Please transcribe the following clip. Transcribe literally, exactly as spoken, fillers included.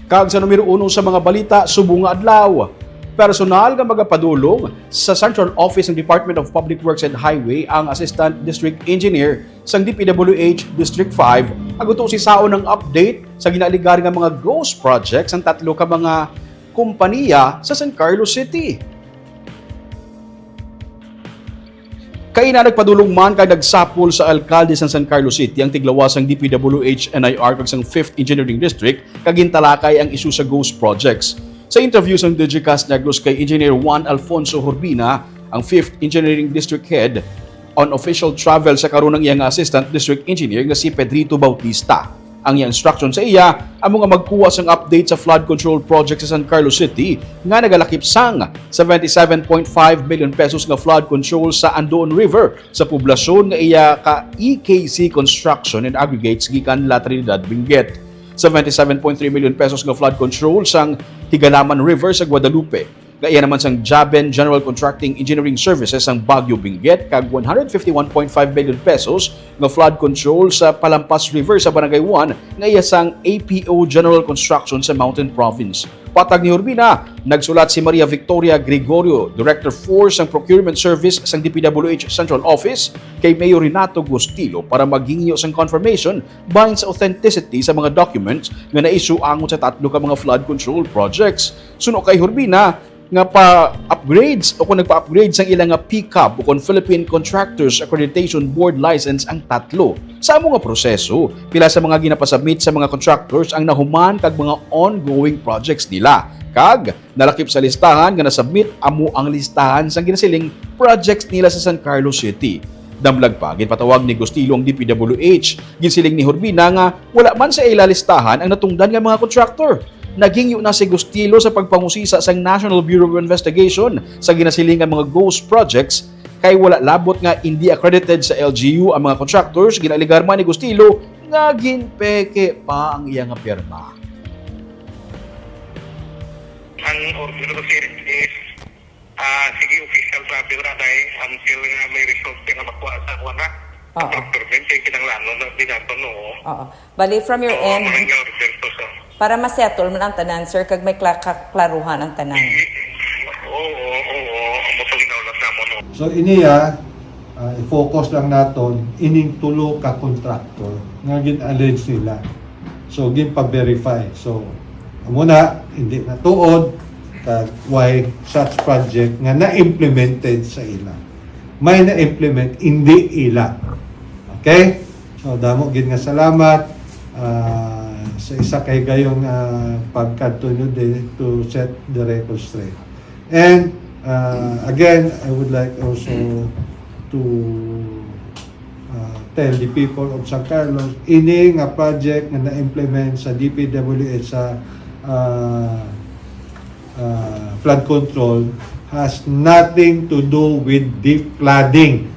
Kag sa numero uno sa mga balita subong nga adlaw, personal nga magapadulong sa Central Office ng Department of Public Works and Highway ang Assistant District Engineer sang D P W H District five, agud to usisaon ang update sa ginaaligar nga mga ghost projects ang tatlo ka mga kompanya sa San Carlos City. Kaina nagpadulong man kag nagsapol sa alkalde sang San Carlos City ang tiglawas sang D P W H N I R kag sang Fifth Engineering District kag gintalakay ang isyu sa ghost projects. Sa interview sang Digicast Negros kay Engineer Juan Alfonso Horbina, ang Fifth Engineering District Head, on official travel sa karon ang iyang Assistant District Engineer nga si Pedrito Bautista. Ang iyang instruction sa iya amo nga magkuha sang update sa flood control project sa San Carlos City nga nagalakip sang seventy-seven point five million pesos nga flood control sa Andoon River sa poblasyon nga iya ka E K C Construction and Aggregates gikan La Trinidad, Benguet. Seventy-seven point three million pesos nga flood control sang Higalaman River sa Guadalupe, nga iya naman sang Jaben General Contracting Engineering Services sang Baguio, Benguet, kag one hundred fifty-one point five million pesos nga flood control sa Palampas River sa Barangay one nga iya sang A P O General Construction sa Mountain Province. Patag ni Urbina, nagsulat si Maria Victoria Gregorio, Director four sang Procurement Service sang D P W H Central Office, kay Mayor Renato Gustilo para maghingyo sang confirmation bahin sa authenticity sa mga documents nga na-issue angot sa tatlo ka mga flood control projects. Suno kay Urbina, nga pa-upgrades o kung nagpa-upgrade sang ila nga PCAB o kung Philippine Contractors Accreditation Board license ang tatlo. Sa amo nga proseso, pila sa mga ginapasubmit sa mga contractors ang nahuman kag mga ongoing projects nila, kag nalakip sa listahan nga nasubmit amo ang listahan sang ginasiling projects nila sa San Carlos City. Damlag pa, ginpatawag ni Gustilo ang D P W H. Ginsiling ni Horbina nga wala man sa ila listahan ang natungdan nga mga contractor. Naghingyo na si Gustilo sa pagpangusisa sang National Bureau of Investigation sa ginasiling nga mga ghost projects, kay wala labot nga indi accredited sa L G U ang mga contractors. Ginaaligar man ni Gustilo nga ginpeke pa ang iya nga pirma. Ang order ko, sir, is, ah, sige, official travel na kay until nga may result nga makuha sa kuwan na. Oo. Procurement, kay kinahanglanon na din nato, no? Oo. Bali, from your Oo, end, mga order to, sir. Para ma-settle man ang tanan, sir, kag may kla-, kaklaruhan ang tanan. Oo, oo, oo. Ang motong ginahulat namo, no? So, iniya, ah, i-focus lang naton ining tulo ka contractor nga gin-allege nila. So, ginpa-verify. So, amo na, hindi na tuod kag why such project nga na-implemented sa ila. May na-implement, hindi ila. Okay? So, damo gid nga salamat, ah, sa isa ka higayon nga pagkadto nyo din to set the record straight. And, uh, again, I would like also to, uh, tell the people of San Carlos, ini nga project nga na-implement sa D P W H sa, uh, uh, flood control has nothing to do with deep flooding.